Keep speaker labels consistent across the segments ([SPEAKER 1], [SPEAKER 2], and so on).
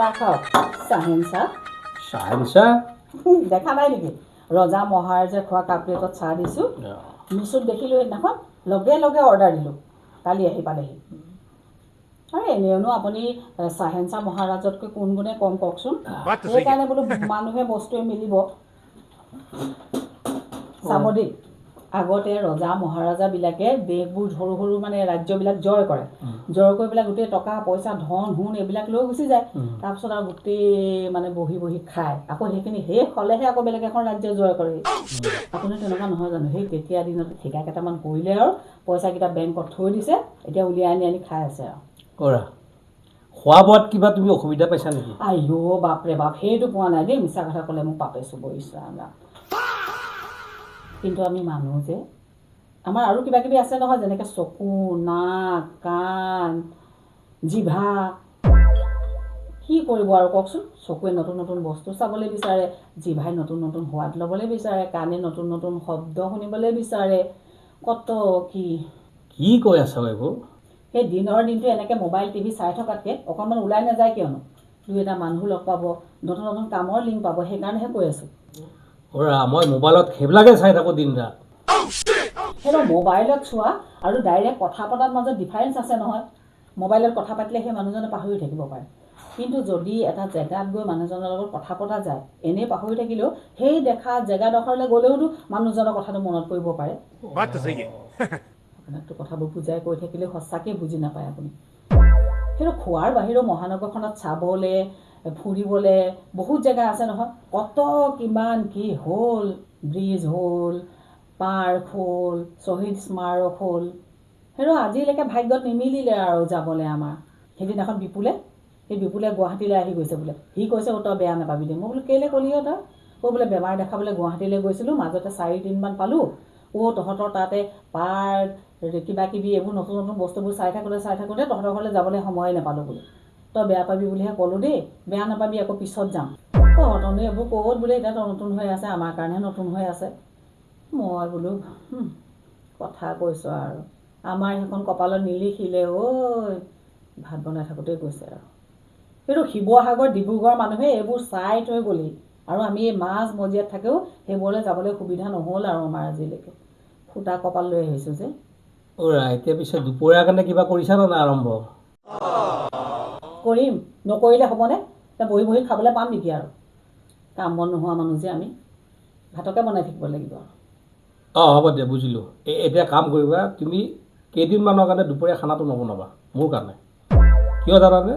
[SPEAKER 1] চাহ খাওক, চাহেন চাহ।
[SPEAKER 2] চাহেনচাহ?
[SPEAKER 1] দেখা নাই নেকি, ৰজা মহাৰাজে খোৱা কাপ প্লেটত চাহ দিছোঁ। মিছোত দেখিলোঁ সেইদিনাখন, লগে লগে অৰ্ডাৰ দিলোঁ, কালি আহি পালেহি। আৰু এনেওনো আপুনি চাহেনচাহ মহাৰাজতকৈ কোন গুণে কম কওকচোন? সেইকাৰণে বোলো মানুহে বস্তুৱে মিলিব। চাব দেই, আগতে ৰজা মহাৰাজাবিলাকে দেশবোৰ সৰু সৰু মানে ৰাজ্যবিলাক জয় কৰে, জয় কৰি পেলাই গোটেই টকা পইচা ধন সোণ এইবিলাক লৈ গুচি যায়। তাৰপিছত আৰু গোটেই মানে বহি বহি খায়, আকৌ সেইখিনি শেষ হ'লেহে আকৌ বেলেগ এখন ৰাজ্য জয় কৰে। আপুনি তেনেকুৱা নহয় জানো? সেই তেতিয়া দিনত ঠিকা কেইটামান কৰিলে আৰু পইচাকেইটা বেংকত থৈ দিছে, এতিয়া উলিয়াই আনি আনি খাই আছে। আৰু
[SPEAKER 2] কৰা খোৱা বোৱাত কিবা তুমি অসুবিধা পাইছা নেকি?
[SPEAKER 1] আইঅ বাপৰে বাপ, সেইটো পোৱা নাই দেই, মিছা কথা ক'লে মোক পাপে চুব, ইছ ৰাম। কিন্তু আমি মানুহ যে, আমাৰ আৰু কিবা কিবি আছে নহয়, যেনেকৈ চকু, নাক, কাণ, জিভা। কি কৰিব আৰু কওকচোন? চকুৱে নতুন নতুন বস্তু চাবলৈ বিচাৰে, জিভাই নতুন নতুন সোৱাদ ল'বলৈ বিচাৰে, কাণে নতুন নতুন শব্দ শুনিবলৈ বিচাৰে, কত কি
[SPEAKER 2] কি কৈ আছা এইবোৰ?
[SPEAKER 1] সেই দিনৰ দিনটো এনেকৈ মোবাইল টিভি চাই থকাতকৈ অকণমান ওলাই নাযায় কিয়নো? দুই এটা মানুহ লগ পাব, নতুন নতুন কামৰ লিংক পাব, সেইকাৰণেহে কৈ আছোঁ।
[SPEAKER 2] অ'ৰা, মই মোবাইলত সেইবিলাকে চাই থাকোঁ দিন ৰাত।
[SPEAKER 1] সেইটো মোবাইলত চোৱা আৰু ডাইৰেক্ট কথা পতাৰ মাজত ডিফাৰেঞ্চ আছে নহয়। মোবাইলত কথা পাতিলে সেই মানুহজনে পাহৰি থাকিব পাৰে, কিন্তু যদি এটা জেগাত গৈ মানুহজনৰ লগত কথা পতা যায়, এনেই পাহৰি থাকিলেও সেই দেখা জেগাডোখৰলৈ গ'লেওতো মানুহজনৰ কথাটো মনত পৰিব পাৰে। আপোনাকতো কথাবোৰ বুজাই কৈ থাকিলে সঁচাকৈ বুজি নাপায় আপুনি। সেইটো খোৱাৰ বাহিৰেও মহানগৰখনত চাবলৈ ফুৰিবলৈ বহুত জেগা আছে নহয়। কত কিমান কি হ'ল, ব্ৰিজ হ'ল, পাৰ্ক হ'ল, শ্বহীদ স্মাৰক হ'ল, সেইটো আজিলৈকে ভাগ্যত নিমিলিলে আৰু যাবলৈ আমাৰ। সেইদিনাখন বিপুলে, সেই বিপুলে গুৱাহাটীলৈ আহি গৈছে বোলে। সি কৈছে, অ' তই বেয়া নাপাবি দেই। মই বোলো কেলৈ ক'লি অ' তই? কৈ বোলে বেমাৰ দেখাবলৈ গুৱাহাটীলৈ গৈছিলোঁ, মাজতে 4 দিনমান পালোঁ। অ' তহঁতৰ তাতে পাৰ্ক কিবা কিবি এইবোৰ নতুন নতুন বস্তুবোৰ চাই থাকোঁতে চাই থাকোঁতে তহঁতৰ ঘৰলৈ যাবলৈ সময়ে নাপালোঁ বোলে। তই বেয়া পাবি বুলিহে ক'লোঁ দেই, বেয়া নাপাবি, আকৌ পিছত যাম। তহঁতৰনো এইবোৰ ক'ত বোলে এতিয়া নতুন হৈ আছে, আমাৰ কাৰণেহে নতুন হৈ আছে। মই বোলো কথা কৈছ আৰু, আমাৰ সেইখন কপালত নিলিখিলে ঐ। ভাত বনাই থাকোঁতেই কৈছে আৰু। সেইটো শিৱসাগৰ ডিব্ৰুগড় মানুহে এইবোৰ চাই থৈ গ'লহি, আৰু আমি এই মাজ মজিয়াত থাকিও সেইবোৰলৈ যাবলৈ সুবিধা নহ'ল আৰু আমাৰ আজিলৈকে। ফুটা কপাল লৈ আহিছোঁ যে।
[SPEAKER 2] অ'ৰা, এতিয়া পিছে দুপৰীয়াৰ কাৰণে কিবা কৰিছা নে নাই আৰম্ভ?
[SPEAKER 1] কৰিম, নকৰিলে হ'বনে? এতিয়া বহি বহি খাবলৈ পাম নেকি আৰু? কাম বন নোহোৱা মানুহ যে আমি, ভাতকে বনাই থাকিব লাগিব আৰু।
[SPEAKER 2] অঁ, হ'ব দিয়া, বুজিলোঁ। এই এতিয়া কাম কৰিবা, তুমি কেইদিনমানৰ কাৰণে দুপৰীয়া খানাটো নবনাবা মোৰ কাৰণে। কিয় জানানে?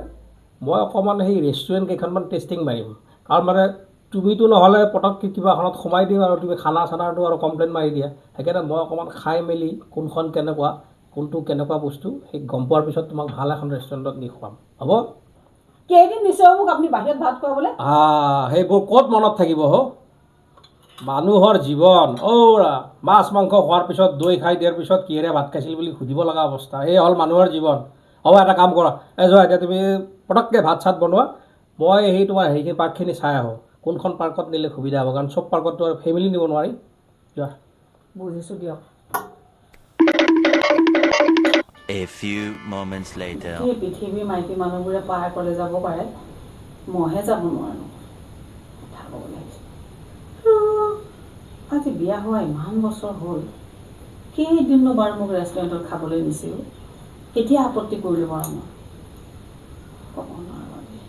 [SPEAKER 2] মই অকণমান সেই ৰেষ্টুৰেণ্ট কেইখনমান টেষ্টিং মাৰিম। কাৰণ মানে তুমিতো নহ'লে পটককৈ কিবা এখনত সোমাই দিম আৰু তুমি খানা চানাৰটো আৰু কমপ্লেইন মাৰি দিয়া। সেইকাৰণে মই অকণমান খাই মেলি কোনখন কেনেকুৱা, কোনটো কেনেকুৱা বস্তু সেই গম পোৱাৰ পিছত তোমাক ভাল এখন ৰেষ্টুৰেণ্টত নি খুৱাম, হ'ব?
[SPEAKER 1] কেইদিন দিছে মোক আপুনি বাহিৰত ভাত খুৱাবলৈ?
[SPEAKER 2] সেইবোৰ ক'ত মনত থাকিব হ? মানুহৰ জীৱন অ' মাছ মাংস খোৱাৰ পিছত, দৈ খাই দিয়াৰ পিছত কিহেৰে ভাত খাইছিল বুলি সুধিব লগা অৱস্থা, এই হ'ল মানুহৰ জীৱন। হ'ব, এটা কাম কৰা, এই যোৱা এতিয়া তুমি পটককৈ ভাত চাত বনোৱা, মই সেই তোমাৰ হেৰিখিনি পাৰ্কখিনি চাই আহোঁ, কোনখন পাৰ্কত নিলে সুবিধা হ'ব, কাৰণ চব পাৰ্কততো আৰু ফেমিলি নিব নোৱাৰি। যোৱা।
[SPEAKER 1] বুজিছোঁ দিয়ক।
[SPEAKER 3] A few moments later.
[SPEAKER 1] এই পৃথিৱীৰ মাইকী মানুহবোৰে পাৰ্কলৈ যাব পাৰে, মইহে যাব নোৱাৰোঁ। কথা ক'বলৈ আহিছোঁ। আজি বিয়া হোৱা ইমান বছৰ হ'ল, কেইদিননো বাৰু মোক ৰেষ্টুৰেণ্টত খাবলৈ নিছে? কেতিয়া আপত্তি কৰিলোঁ বাৰু মই? ক'ব নোৱাৰোঁ দেই।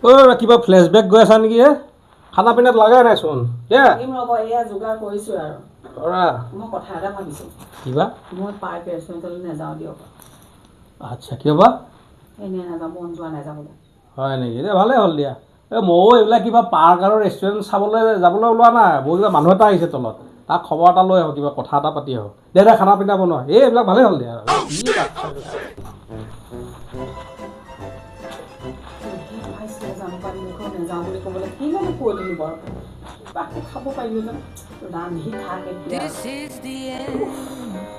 [SPEAKER 2] অ' কিবা ফ্লেছবেক গৈ আছা নেকি হে? খানা পিনাত লগাই নাইচোন দে।
[SPEAKER 1] দিম ৰ'ব, এয়া যোগাৰ কৰিছোঁ আৰু।
[SPEAKER 2] কৰা।
[SPEAKER 1] মই কথা এটা ভাবিছোঁ।
[SPEAKER 2] কিবা?
[SPEAKER 1] মই পাৰ্ক ৰেষ্টুৰেণ্টলৈ নাযাওঁ দিয়ক।
[SPEAKER 2] আচ্ছা, কিয় বা?
[SPEAKER 1] এনেই নাযাওঁ, মন যোৱা নাই যাবলৈ।
[SPEAKER 2] হয় নেকি? দে ভালেই হ'ল দিয়া। এই ময়ো এইবিলাক কিবা পাৰ্ক আৰু ৰেষ্টুৰেণ্ট চাবলৈ যাবলৈ ওলোৱা নাই। মোৰ কিবা মানুহ এটা আহিছে তলত, তাক খবৰ এটা লৈ আহোঁ, কিবা কথা এটা পাতি আহোঁ। দে দে, খানা পিনা বনোৱা। এই এইবিলাক ভালেই হ'ল দিয়া। কি পাৰ্ক চাৰ্ক।
[SPEAKER 1] পাইছিলে জানো পানী মুখত নাযাওঁ বুলি ক'বলৈ, কিনো কৈ দিলোঁ বাৰু? কিবাকে খাব পাৰিলোঁ যেন। ৰান্ধি থাক এতিয়া।
[SPEAKER 4] This is the end.